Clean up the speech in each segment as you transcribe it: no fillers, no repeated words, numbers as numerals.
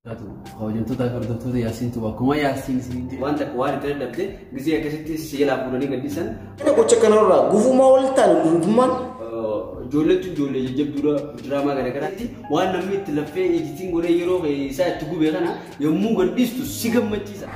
Kabajamtoota fi hordoftoota Yaasiintu akkuma Yaasiin isiniin jedhe. Waan takka waan itti dadhabde gisee akkasitti si jalaa fuudhanii gadhiisan. Gocha kanarraa gufumaa wal taane hundummaan. Ijoolleetu ijoollee jajjabduudha diraamaa garaagaraatti waan namni itti laffee ejitiin godhee yeroo isaa itti gube kana yommuu gadhiistu si gammachiisa.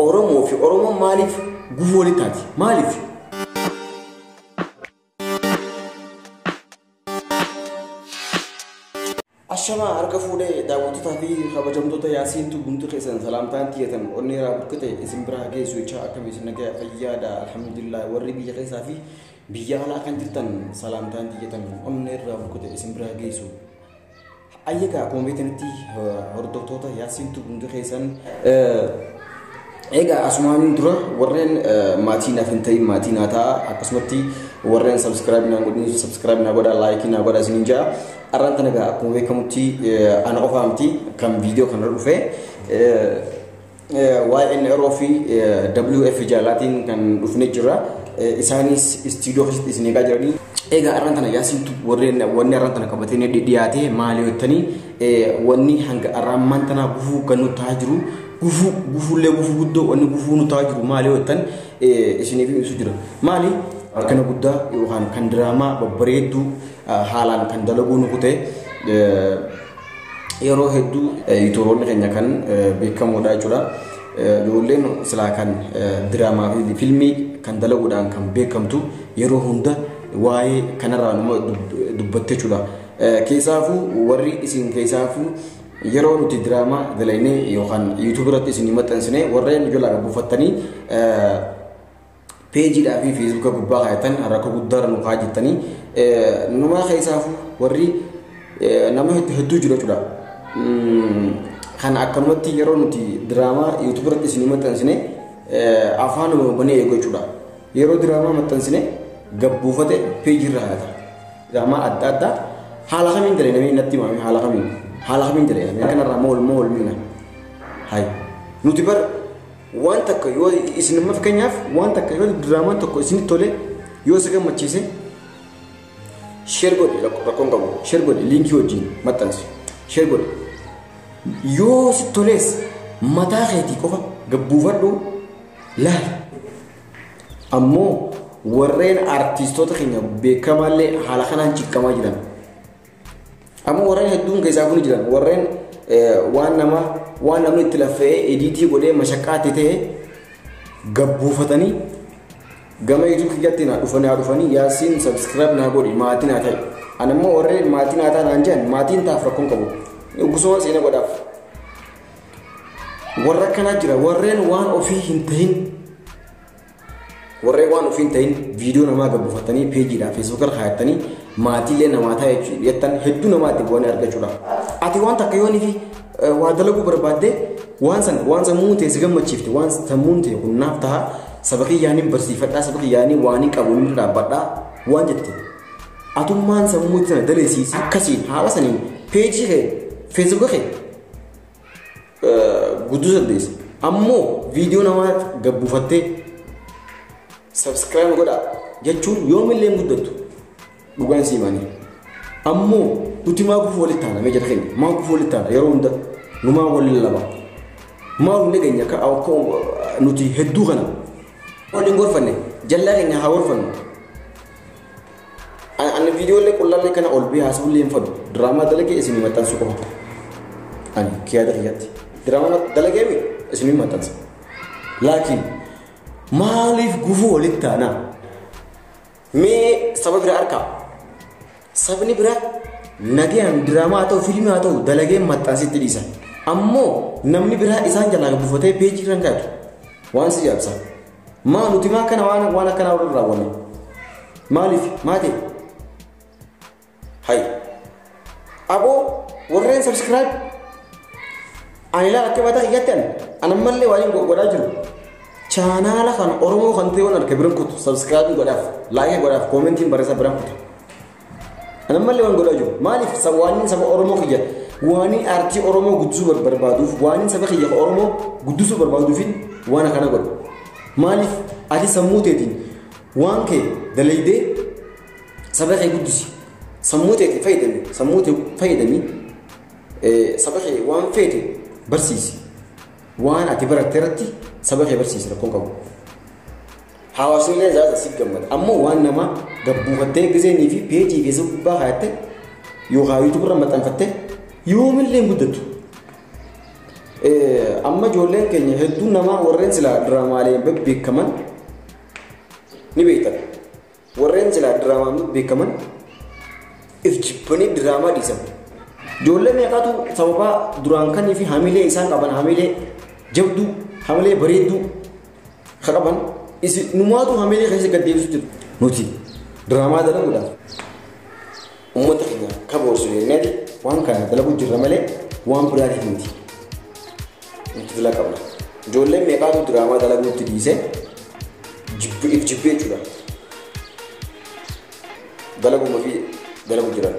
Oromoo fi Oromoon maaliif gufuu walitti taati? Maaliif? Ashamaa harka fuudhee daawwattootaa fi kabajamtoota Yaasiintu guutuu keessan salaamtaan tiyyatan onnee irraa burqite isin biraa geessu jechaa akkam isin nagaa fayyaadha alhamdulillah warri biyya keessaa fi biyya alaa kan jirtan salaamtaan tiyyatan onnee irraa burqite isin biraa geessu. Ayyagaa akkuma beektanitti hordoftoota Yaasiintu guutuu keessan egaa asumaaniin dura warreen maatii naaf hin ta'in maatii naa ta'a akkasumatti warreen subscribe naan godhin subscribe naa godhaa like naa godhaa isiniin ja'a. Arraan tana egaa akkuma beekamutti ana qofaa miti kan viidiyoo kanarra dhufe YNRO fi WF jaalaatiin kan dhufne jira. Isaanis istiidiyoo keessatti isin eegaa jiranii. Egaa arraan tana Yaasiintu warreen wanni arraan tana qabatee dhiyaate maali jettanii wanni hanga arraan tanaa gufuu kan nu ta'aa jiru gufuu gufuullee gufuu guddoo wanni gufuu nu ta'aa jiru maali jettan isiniif ibsu jira. Maali harkana guddaa yookaan kan diraamaa babbareedduu haalaan kan dalaguu nu kute yeroo hedduu yuutuuboonni keenya kan beekamoodha jechuudha. Ijoolleen silaa kan diraamaa fi fiilmii kan dalaguudhaan kan beekamtu yeroo hunda waa'ee kanarraa nama dubbatte jechuudha. Keessaafuu warri isin keessaafuu yeroo nuti diraamaa dalagnee yookaan yuutuub irratti isin maxxansine warreen ijoollee buufattanii peejiidhaa fi feesbuuka gubbaa kaayatan rakkoo guddaarra nu kaa'aa jirtanii numaa keessaafuu warri nama hedduu jiru jechuudha. Kan akkanumatti yeroo nuti diraamaa yuutuub irratti isin maxxansine afaan banee eegu jechuudha. Yeroo diraamaa maxxansine gabbuufate peejii irra kaayata. Diraamaa adda addaa haala kamiin dalagnamee natti himame haala kamiin haala kamiin dalagnamee kanarraa moo moo olmiina. Hayi nuti bar waan takka yoo isin amma fakkeenyaaf waan takka yoo diraamaan tokko isinitti tole yoo si gammachiise share godhi rakkoon qabu share godhi liinkii wajjin maxxansi share godhi yoo si tolees mataa keetii qofa gabbuufadhu laali. Ammoo warreen artiistoota keenya beekamaallee haala kanaan ciqqamaa jiran. Ammoo warreen hedduun keessaa kun jiran warreen waan nama waan namni itti laffee ediitii godhee mashaqqaatti ta'e gabbuufatanii gama YouTube kiyyaatti naa dhufanii haa dhufanii Yaasiin subscribe naa godhi maatii naa ta'e. Ani immoo warreen maatii naa ta'an naan jedhan maatiin taaf rakkoon qabu. Gusuma seena godhaaf. Warra akkanaa jira warreen waan ofii hin tahin warreen waan ofii hin tahin viidiyoo namaa gabbuufatanii peejiidhaa feesbuukirra kaayatanii maatiilee namaa ta'e jettan hedduu namaatti bu'anii argachuudha. Ati waan takka yoonii fi waa dalaguu barbaadde waan san waan sammuun ta'e si gammachiifte waan sammuun ta'e kun naaf ta'a saba kiyyaaniin barsiifadhaa saba kiyyaanii waan hin qabu ni dhaabbadhaa waan jette. Atummaan sammuu sana daleesiisi akkasiin haala saniin peejii kee feesbuuka kee guddisuu dandeessa. Ammoo viidiyoo namaa gabbuufattee subscribe godhaa jechuun yoomillee hin guddattu dhugaan sii himanii. Ammoo nuti maa gufuu walitti taana mee jara keenya maa gufuu walitti taana yeroo hunda numaa waliin laba maa waliin dhageenya akka nuti hedduu kana waliin gorfanne jallaa keenya haa gorfannu. Ani viidiyoolee qullaallee kana ol bee haasa'ullee hin fadhu diraamaa dalagee isin maxxansuu qofa. Ani kiyaada kiyyaatti diraamaa dalagee isin maxxansa. Laakiin maaliif gufuu walitti taana? Mee saba biraa harkaa sabni biraa nagayaan diraamaa haa ta'u fiilmii haa ta'u dalagee maxxansitti dhiisa. Ammoo namni biraa isaan jalaa buufatee peejii irra hin kaa'atu. Waan si jaabsa. Maa nuti maa kana waan akkanaa warra raawwanne? Maaliif maa ta'e? Hayi. Aboo warreen subscribe ani ilaala akka mataa kiyyaatti ani ani ammallee waan hin godhaa jiru. Chaanaala kan Oromoo kan ta'e waan harka biran kutu subscribe godhaaf like godhaaf koomentiin barreessaa biran kutu. Ani ammallee waan godhaa jiru. Maaliif waan saba Oromoo kiyya waan aartii Oromoo guddisuu barbaaduuf waan saba kiyya Oromoo guddisuu barbaaduuf waan akkana godhu. Maaliif ati sammuu teetiin waan kee dalaydee saba kee guddisi. Sammuu teetiin fayyadami sammuu tee fayyadami saba kee waan feete Barsiisi. Waan ati baratte irratti saba kee barsiisi rakkoon qabu. Hawaasni illee zaata siif gammada. Ammoo waan nama gabbuufattee gizeenii fi peejii keessa gubbaa kaayatte yookaan YouTube irra maxxanfatte yoomillee hin guddattu. Amma ijoolleen keenya hedduun namaa warreen silaa diraamaaleen bebbeekaman ni beektan. Warreen silaa diraamaan bebbeekaman if jibbanii diraamaa dhiisan. Ijoollee meeqatu sababa duraan kanii fi hamilee isaan qaban hamilee jabduu, hamilee bareedduu ka qaban numaatu hamilee keessa gad deebisu jiru. Nuti diraamaa dalaguudhaaf uummata keenya kaboorsu jenneeti waan kana dalagu jirra malee waan biraatiif miti. Nuti dalagaa qabna. Ijoolleen meeqaatu diraamaa dalaguutti dhiisee if jibbee jechuudha. Dalaguma fi dalagu jiran.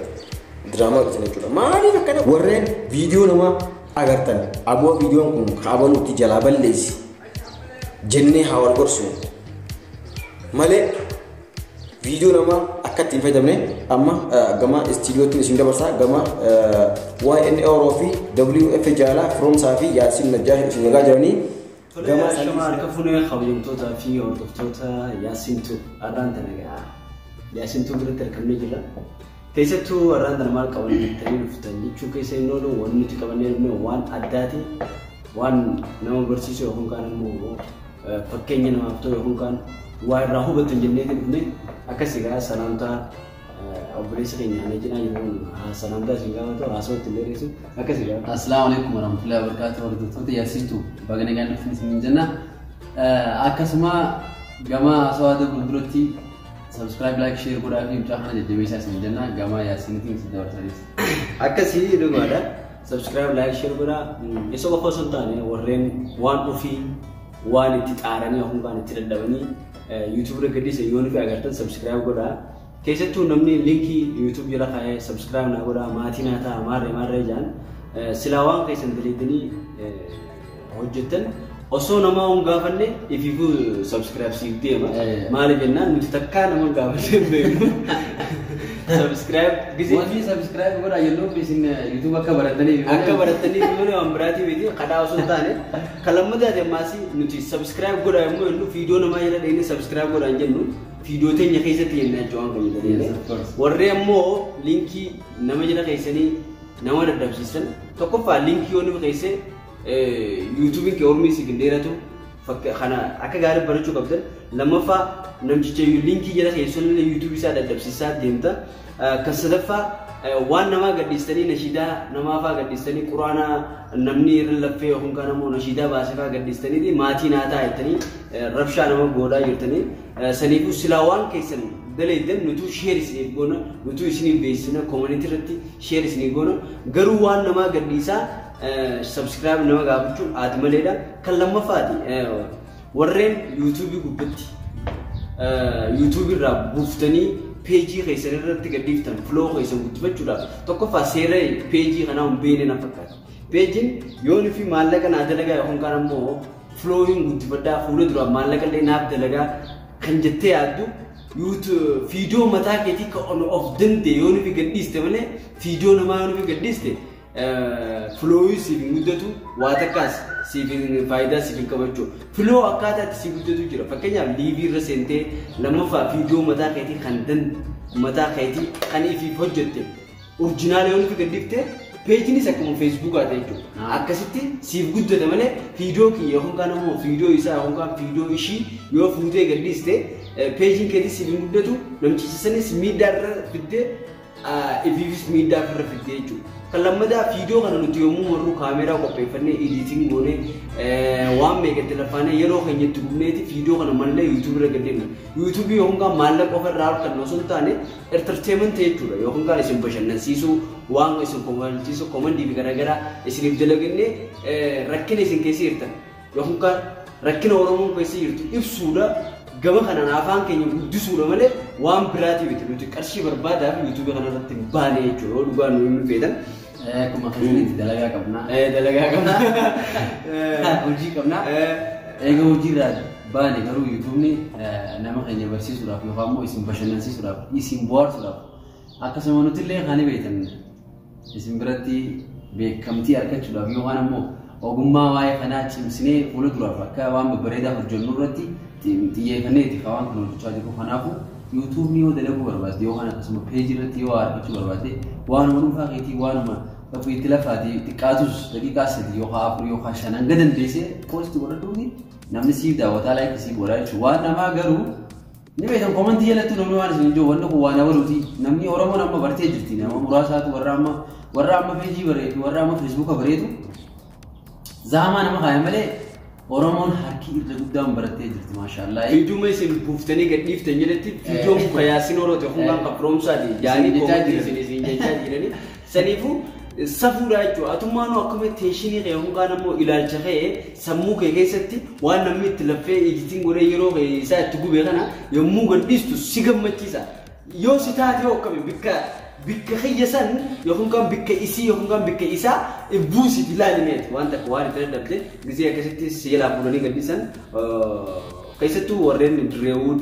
Diraamaa dhiisan jechuudha. Maaliif akkana warreen viidiyoo namaa agartan aboo viidiyoon kun kaabaluutti jalaa balleessi jennee haa wal gorsu malee viidiyoo namaa akka ittiin fayyadamne amma gama istiidiyootti isin dabarsaa gama YN Oro fi WF Jaalaa Firoomsaa fi Yaasiin Najjaash isin eegaa jiranii gama shama harka fuunee kabajamtootaa fi hordoftoota Yaasiin Tube har'aan tana gaa Yaasiin Tube biratti argamnee jirra. Keessattuu har'aan tana maal qaban jettanii dhuftan jechuu keessa hin oolu wanni nuti qabannee dhufne waan addaati waan nama barsiisu yookaan kaan immoo fakkeenya namaaf ta'u yookaan kaan waa irraa hubatan jennee dhufne akkas egaa salaamtaa obboleessa keenya ana cinaa jiruun salaamtaa isin gaafatu haasawatti illee dheessu akkas egaa. Assalaamu alaikum warahmatullahi wabarakatuh. Hordoftoota Yaasiin Tube baga nagaan dhuftan isiniin jenna. Akkasuma gama haasawaa darbu duratti subscribe, like, share godhaa fi mucaa kana jajjabeessaa isiniin jenna. Gama Yaasiinitiin isin dabarsanis. Akkasii dhugaadha. Subscribe, like, share godhaa. Isa qofa osoo hin taane warreen waan ofii waan itti xaaranii yookaan waan itti dadhabanii YouTube irra gadhiisan yoo nufi agartan subscribe godhaa. Keessattuu namni linkii YouTube jala kaa'ee subscribe naa godhaa maatii naa ta'a maarree maarree jedhan silaa waan keessan daleetanii hojjettan osoo namaa hin gaafanne ifiifuu subscribe siif deema. Maaliif jennaan nuti takkaa nama hin gaafanne hin beeknu. Subscribe gisee Wanti subscribe godhaa jennuuf isin YouTube akka barataniif akka barataniif malee waan biraatii miti kadhaa osoo hin taane kan lammataati ammaas nuti subscribe godhaa yommuu jennu viidiyoo namaa jala dheenee subscribe godhaa hin jennu viidiyoo teenya keessatti jenna jechuudha waan kan Yes, jedhanii. of course. Warri ammoo linkii nama jala keessanii nama dadhabsiisan tokkoffaa linkii yoo nama keesse yuutuubiin kee ormi siif hin dheeratu kana akka gaarii barachuu qabdan lammaffaa namticha linkii jala keessan illee yuutuubii isaa dadhabsiisaa deemta. Kan sadaffaa waan namaa gadhiistanii nashiidaa namaa fa'aa gadhiistanii quraana namni irra laffee yookaan kaan ammoo nashiidaa baasee fa'aa gadhiistanii maatii naa ta'a jettanii rabshaa nama godhaa jirtanii saniifuu silaa waan keessan daleeddan nutuu share isiniif goona nutuu isiniif beeksisna community irratti share isiniif goona garuu waan namaa gadhiisaa subscribe nama gaafachuun haati maleedha. Kan lammaffaati warreen yuutuubii gubbatti yuutuubii irraa buuftanii peejii keessan irratti gadhiiftan flow keessan guddifachuudhaaf tokkoffaa seera peejii kanaa hin beekne na fakkaata. Peejiin yoo nufi maallaqa naa dalagaa yookaan kaan ammoo floowiin guddifadhaa fuula duraa maallaqa illee naaf dalagaa kan jettee yaaddu viidiyoo mataa keetii kan of danda'e yoo nufi gadhiiste malee viidiyoo namaa yoo nufi gadhiiste floowii siif hin guddatu waa takkaas siif hin faayidaa siif hin qabachuu. Flow akkaataa itti siif guddatu jira. Fakkeenyaaf liivii irra seentee lammaffaa viidiyoo mataa keetii kan mataa keetii kan ifiif hojjette original yoo nufi gadhiifte peejiinis akkuma feesbuukaa ta'e jechuudha. Akkasitti siif guddata malee viidiyoo kiyya yookaan kaan ammoo viidiyoo isaa yookaan kaan viidiyoo ishii yoo fuutee gadhiiste peejiin keetii siif hin guddatu namtichi sanis miidhaa irra fiddee ifiifis miidhaa irra fiddee jechuudha. Kan lammataa viidiyoo kana nuti yommuu marru kaameeraa qopheeffannee editing goonee waan meeqatti lafaanee yeroo keenya itti gubneeti viidiyoo kana malee yuutuubii irra gaddeemna. Yuutuubii yookaan kaan maallaqa qofa irraa argannu osoo hin taane entertainment jechuudha yookaan kaan isin bashannansiisuu waan isin komalchiisu komandii fi garaagaraa isiniif dalagannee rakkina isin keessa jirtan yookaan kaan rakkina Oromoon keessa jirtu ibsuudha. Gama kanaan afaan keenya guddisuudha malee waan biraatii miti nuti qarshii barbaadaaf yuutuubii kana irratti hin baane jechuudha yoo dhugaa nu hin feetan. Akkuma keessanitti dalagaa qabna. Dalagaa qabna. Hojii qabna. Egaa hojiirraa baane garuu yuutuubni nama keenya barsiisuudhaaf yookaan immoo isin bashannansiisuudhaaf isin bohaarsuudhaaf akkasuma nuti illee kan beektan isin biratti beekamtii argachuudhaaf yookaan immoo Ogummaa waa'ee kanaa cimsinee fuula duraaf akka waan babbareedaa hojjennu irratti xiyyeeffanneeti kan waan kana hojjechaa jirru. Kanaafuu yuutuubni yoo dalaguu barbaadde yookaan akkasuma peejii irratti yoo argachuu barbaadde waanuma dhuunfaa keetii waanuma itti lafaati xiqqaatus daqiiqaa 3 yookaan 4 yookaan 5 hanga dandeessee post godhadhuuti namni siif daawwataa like siif godhaa jechuudha. Waan namaa garuu ni beektan koomantii jalatti namni waan isin ijoo wanni kun waan abaluuti namni Oromoon amma bartee jirti nama muraasaatu warra amma peejii bareedu warra amma feesbuuka bareedu zaamaa nama kaaya malee Oromoon harki irra guddaan barattee jirti maashaallah. Viidiyoo isin buuftanii gadhiiftan jedhetti viidiyoon kun Yaasin Orote kun kan qaproomsaati jaanii koomantii isin isin jechaa jiranii saniifuu safuudha jechuudha. Atummaanuu akkuma teeshinii kee yookaan ammoo ilaalcha kee sammuu kee keessatti waan namni itti laffee editiin godhee yeroo isaa itti gube kana yommuu gadhiistu si gammachiisa. Yoo si taate yoo akkami bikka kiyya san yookaan kan bikka isii yookaan kan bikka isaa buusiif ilaalimeeti waan takka waan itti dadhabde gisee akkasitti si jalaa fuudhanii gadhiisan keessattuu warreen Direewud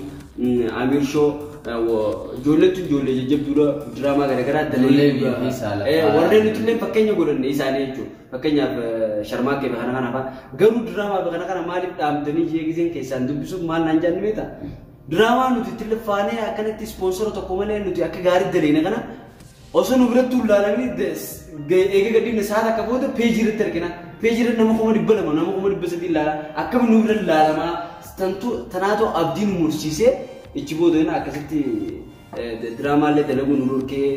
Amir Shoo ijoolleetu ijoollee jajjabduudha diraamaa garaagaraa dalagee warreen nuti illee fakkeenya godhanne isaanii jechuudha. Fakkeenyaaf Sharmaakkee fi kana kana fa'a garuu diraamaa fi kana kana maaliif dhaamtanii ishee giseen keessaan dubbisuuf maal naan jaallu beektaa? Diraamaa nuti itti faanee akkanatti ispoonsora tokko malee nuti akka gaarii daleena kana osoo nu biratti ulaalamanii eega gadhiifne sa'a takka booda peejii irratti argina. Peejii irratti nama 200,000 nama 300,000 ilaala. Akkami nu bira ilaalamaa tanaatoo abdii nu mursiisee ichi booda akkasitti diraamaallee dalaguu nu dhorkee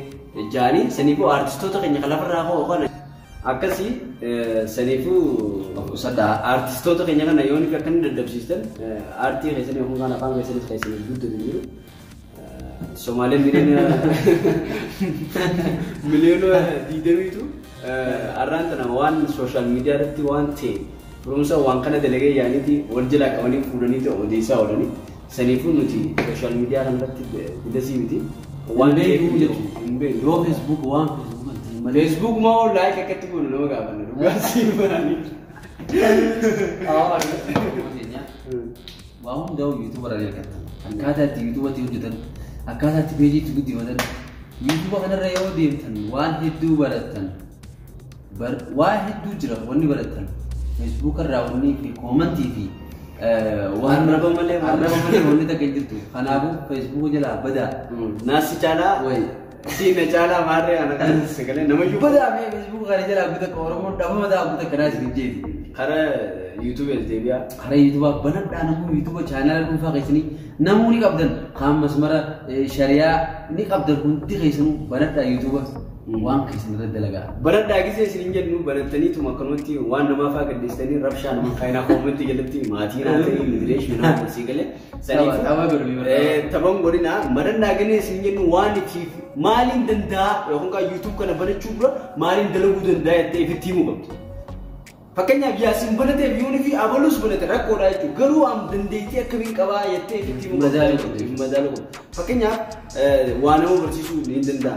jaanii saniifuu aartistoota keenya kan lafarraa ka'u kana akkasii saniifuu aartistoota keenya kana yoo akka inni dadhabsiistan aartii keessanii yookaan afaan keessanis keessanii guddatu jiru. Somaaleen miliyoona 20tu arraan tana waan sooshaal miidiyaa irratti waan ta'e firoomsa waan kana dalagee yaaniiti wal jalaa qabanii fuudhanii ta'e odeessaa oolanii saniifuu nuti sooshaal miidiyaa kanarratti bidasii miti. Waan beekuu jechuudha. Hin beeknu. Yoo feesbuuk waan feesbuuk malee. Feesbuuk maa ol laayik akkatti goonu nama gaafanna dhugaa sii baranii. Waa hundaa'u yuutuuba irraa argattan. Akkaataa itti yuutuubatti hojjetan, akkaataa itti peejii itti guddifatan, yuutuuba kanarra yoo deemtan waan hedduu barattan. Waa hedduu jira wanni barattan. Feesbuuk irraa wanni fi koomantii fi waan arraba malee wanni takka hin jirtu. Kanaafuu feesbuuk jalaa badaa. Naasi caalaa siina caalaa maarree ana kan sagalee nama iyyuu. Badaa mee feesbuuk kana jalaa guuta Oromoon dhabama ta'a guuta kanaa isin jeeti. Karaa yuutuubii deebi'aa. Karaa yuutuubaa banadhaa namuu yuutuuba chaanaala dhuunfaa keessanii namuu ni qabdan. Kaan masmara shariyaa ni qabdan hundi keessanuu banadhaa yuutuuba waan keessan irra dalagaa. Banadhaa gisee isin hin jennu banattaniituma akkanumatti waan namaa fa'aa gaddeessitanii rabshaa nama kaayinaa koomantii jalatti maatii naa ta'e immigireeshinii naa ta'e galee. Taphan godhinaa banadhaa gisee isin hin jennu waan ittiif maaliin danda'a yookaan yuutuub kana banachuu dura maaliin dalaguu danda'a jettee ifitti himuu qabdu. Fakkeenyaaf Yaasin banateef yoonii fi abalus banate rakkoodha jechuudha. Garuu am dandeettii akkamiin qabaa jettee ifitti himuu qabdu. Madaaluu qabdu. Fakkeenyaaf waa nama barsiisuu ni danda'a.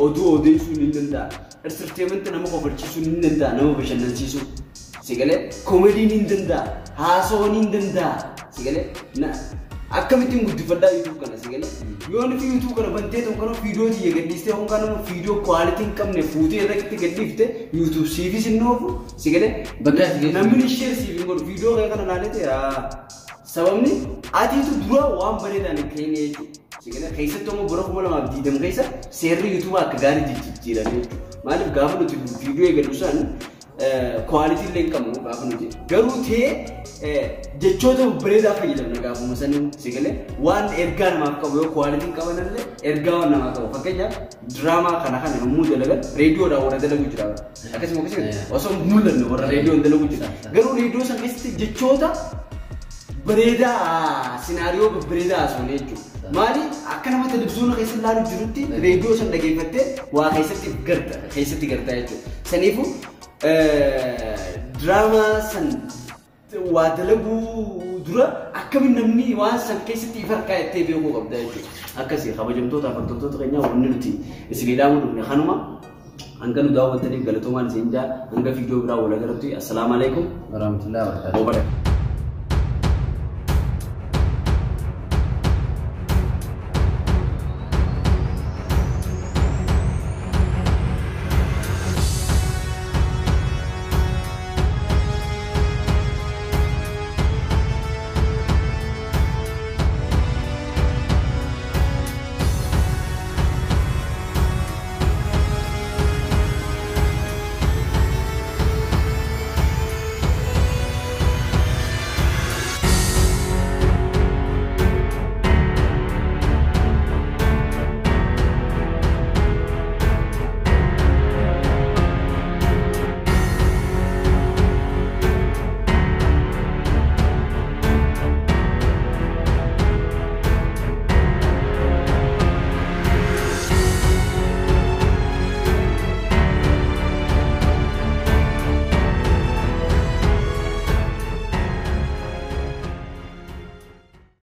Oduu odeessuu ni danda'a. Entertainment nama kofalchiisuu ni danda'a. Nama bashannansiisuu. Sigalee koomedii ni danda'a. Haasawaa ni danda'a. Sigalee akkamittiin guddifadhaa yuutuub kana sigalee. Yoon fi yuutuub kana bantee tokko kana viidiyoo xiyya gadhiistee yookaan immoo viidiyoo kwaalitii hin qabne fuutee irratti gadhiifte yuutuub siifis hin oofu sigalee. Namni ishee siif hin godhu viidiyoo kana ilaalee sababni atiitu dura waan bareedaan hin ka'in jechuudha. Sigalee keessattuu immoo bara 2020 keessa seerri yuutuubaa akka gaarii jijjiirame jechuudha. Maaliif gaafa nuti viidiyoo eegallu san kwaalitii illee hin qabnu gaafa nuti garuu ta'ee jechoota babbareedaa fayyadamna gaafuma sanii sigalee waan ergaa namaaf qabu yoo kwaalitiin qaban illee ergaa waan namaaf qabu fakkeenyaaf diraamaa kana kana yommuu dalagan reediyoodhaan warra dalagu jira akkasuma akkasuma osoo mul'anne warra reediyoon dalagu jira garuu reediyoo san keessatti jechoota bareedaa sinaariyoo babbareedaa haasofne jechuudha. Maali akka nama televizyoona keessa ilaalu jirutti reediyoo san dhageeffattee waa keessatti garta jechuudha. Saniifuu diraamaa san waa dalaguu dura akkamiin namni waan san keessatti ifa harkaa jettee beekuu qabda jechuudha. Akkasii kabajamtoota hordoftoota keenyaa wanni nuti isinii dhaamuu dhufne kanuma hanga nu daawwattaniif galatoomaan isin jaa hanga viidiyoo biraa wal agarrutti assalaamu alaikum warahmatullahi wabarakatuh.